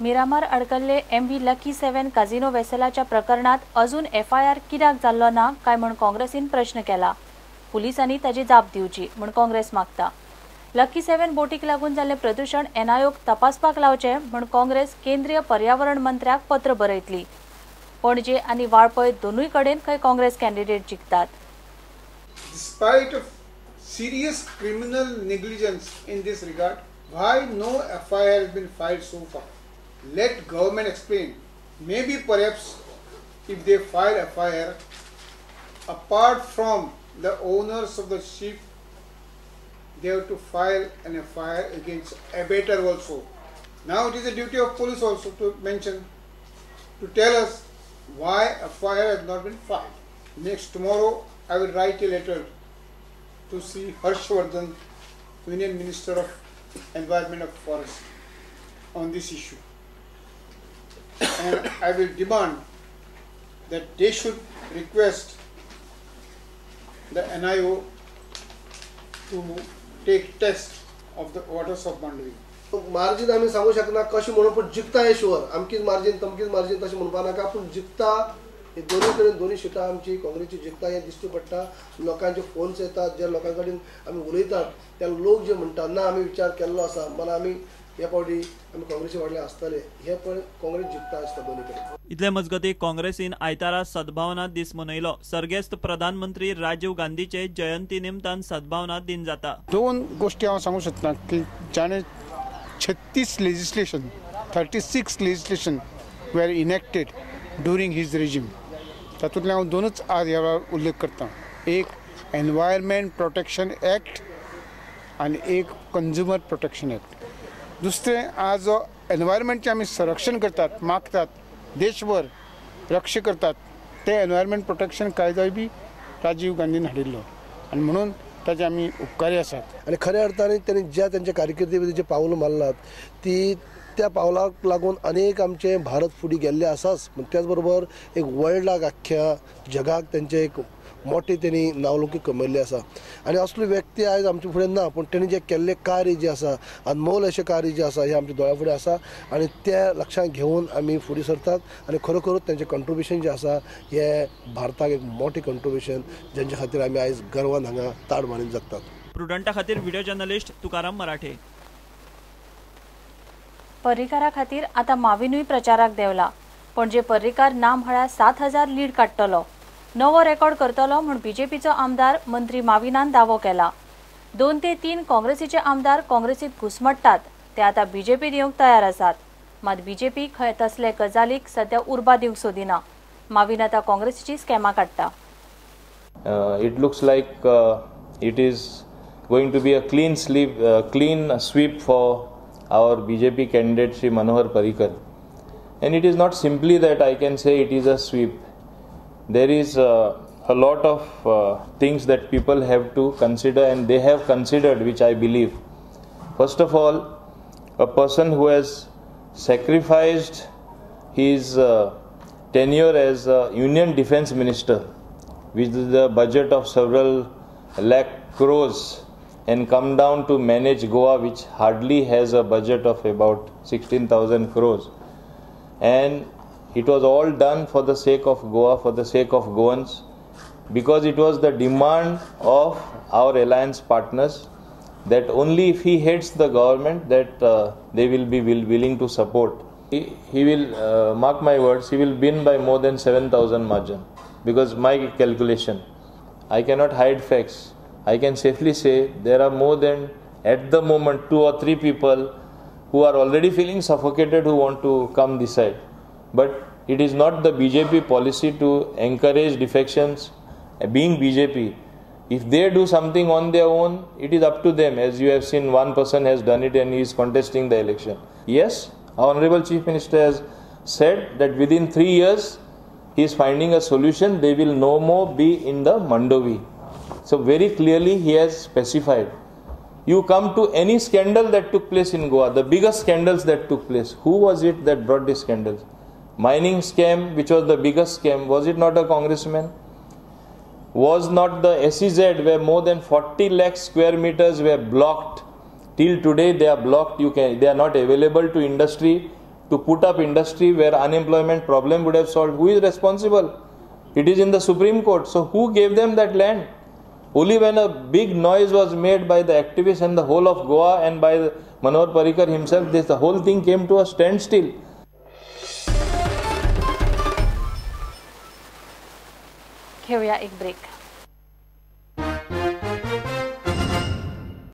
Miramar अडकल्ले MV lucky 7 काझिनो वेसलाच्या प्रकरणात अजून FIR कित्याक जाल्लो ना काय म्हण काँग्रेसीन प्रश्न केला. पुलिसांनी ताची जाप दिवची म्हण काँग्रेस मागता. लकी 7 बोटीक लागून जाल्लें प्रदूषण एनआयओक तपासपाक लावचें म्हण काँग्रेस केंद्रीय पर्यावरण मंत्र्याक पत्र बरयतली. पणजे आनी वाळपय दोनूय कडेन खंय काँग्रेस कॅन्डिडेट जिखतात. Despite of serious criminal negligence in this regard, why no FIR has been filed so far? Let government explain. Maybe perhaps if they file FIR, apart from the owners of the ship, they have to file an FIR against abettor also. Now it is the duty of police also to mention, to tell us why FIR has not been filed. Next tomorrow I will write a letter to see Harshvardhan, Union Minister of Environment and Forest, on this issue. And I will demand that they should request the NIO to take test of the waters of Mandovi. Margin आमी सांगू शकना कशें म्हणून, पूण जिखता हे sure. आमकीच margin तमकीच margin तशें म्हणपा नाका, पूण जिखता. हे दोनूय कडेन दोनूय शिटां आमची काँग्रेसची जिखता हें दिश्टी पडटा. लोकांचे फोन्स येतात, जे लोकां कडेन आमी उलयतात त्या लोक जे म्हणटा ना आमी विचार केल्लो आसा, मला आमी हे फावटी आमी काँग्रेसी वाडले आसतले, हे पण काँग्रेस जिखता आसता दोनूय कडेन. इतले मजगती काँग्रेसीन आयतारा सद्भावना दीस मनयलो. सर्गेस्त प्रधानमंत्री राजीव गांधीचे जयंती निमतान सद्भावना दिन जाता. दोन गोष्टी हांव सांगू शकता की जाणे 36 legislation, 36 legislation were enacted during his regime. तातूंतले हांव दोनूच आज ह्या वेळार उल्लेख करता. एक एनवायरमेंट प्रोटेक्शन एक्ट आनी एक कंज्युमर प्रोटेक्शन एक्ट. दुसरें, आज जो एनवायरमेंटचें आमी संरक्षण करतात, मागतात, देशभर रक्षा करतात, ते एनवायरमेंट प्रोटेक्शन कायदोय बी राजीव गांधीन हाडिल्लो आनी म्हणून ताचे आमी उपकारी आसात. आनी खऱ्या अर्थान तांणी ज्या तेंच्या कारकिर्दी भितर जे पावलां मारलात ती त्या पावलाक लागून अनेक आमचे भारत फुडें गेल्ले आसाच, पूण त्याच बरोबर एक वर्ल्डाक आख्ख्या जगाक तेंचे एक मोठे तेणी नांवलौकीक कमयल्ले आसा. आनी असलो व्यक्ती आयज आमचे फुडें ना, पूण तेणी जें केल्लें कार्य जें आसा, अनमोल अशें कार्य जें आसा, हें आमच्या दोळ्या फुडें आसा आनी तें लक्षांत घेवन आमी फुडें सरतात. आनी खरोखरूच तेंचें कंट्रिब्युशन जें आसा हें भारताक एक मोठें कंट्रिब्युशन, जेंच्या खातीर आमी आयज गर्वान हांगा ताड मानून जगतात. प्रुडंटा खातीर व्हिडिओ जर्नलिस्ट तुकाराम मराठे. पर्रीकारा खातीर आतां माविनूय प्रचाराक देंवला. पणजे पर्रीकार ना म्हळ्यार 7000 लीड काडटलो, नवो रेकॉर्ड करतलो म्हूण बीजेपीचो आमदार मंत्री माविनान दावो केला. 2 ते 3 काँग्रेसीचे आमदार काँग्रेसीत घुसमट्टात, ते आतां बीजेपीत येवंक तयार आसात. मात बीजेपी खंय तसले गजालीक सद्या उर्बा दिवंक सोदिना. माविन आतां काँग्रेसीची स्कॅमां काडटा. It looks like it is going to be a clean sweep for our BJP candidate Shri Manohar Parrikar. And it is not simply that I can say it is a sweep. There is a lot of things that people have to consider, and they have considered, which I believe. First of all, a person who has sacrificed his tenure as a Union Defence Minister with the budget of several lakh crores and come down to manage Goa, which hardly has a budget of about 16,000 crores. And it was all done for the sake of Goa, for the sake of Goans, because it was the demand of our alliance partners that only if he heads the government that they will be willing to support. He will, mark my words, he will win by more than 7,000 margin, because my calculation, I cannot hide facts. I can safely say there are more than, at the moment, 2 or 3 people who are already feeling suffocated who want to come this side. But it is not the BJP policy to encourage defections. Being BJP, if they do something on their own, it is up to them. As you have seen, one person has done it and he is contesting the election. Yes, our Honorable Chief Minister has said that within 3 years, he is finding a solution. They will no more be in the Mandovi. So very clearly he has specified. You come to any scandal that took place in Goa, the biggest scandals that took place, who was it that brought these scandals? Mining scam, which was the biggest scam, was it not a congressman? Was not the SEZ where more than 40 lakh square meters were blocked? Till today they are blocked, they are not available to industry to put up industry where unemployment problem would have solved? Who is responsible? It is in the Supreme Court. So who gave them that land? Only when a big noise was made by the activists and the whole of Goa and by Manohar Parrikar himself, the whole thing came to a standstill. घेऊया एक break.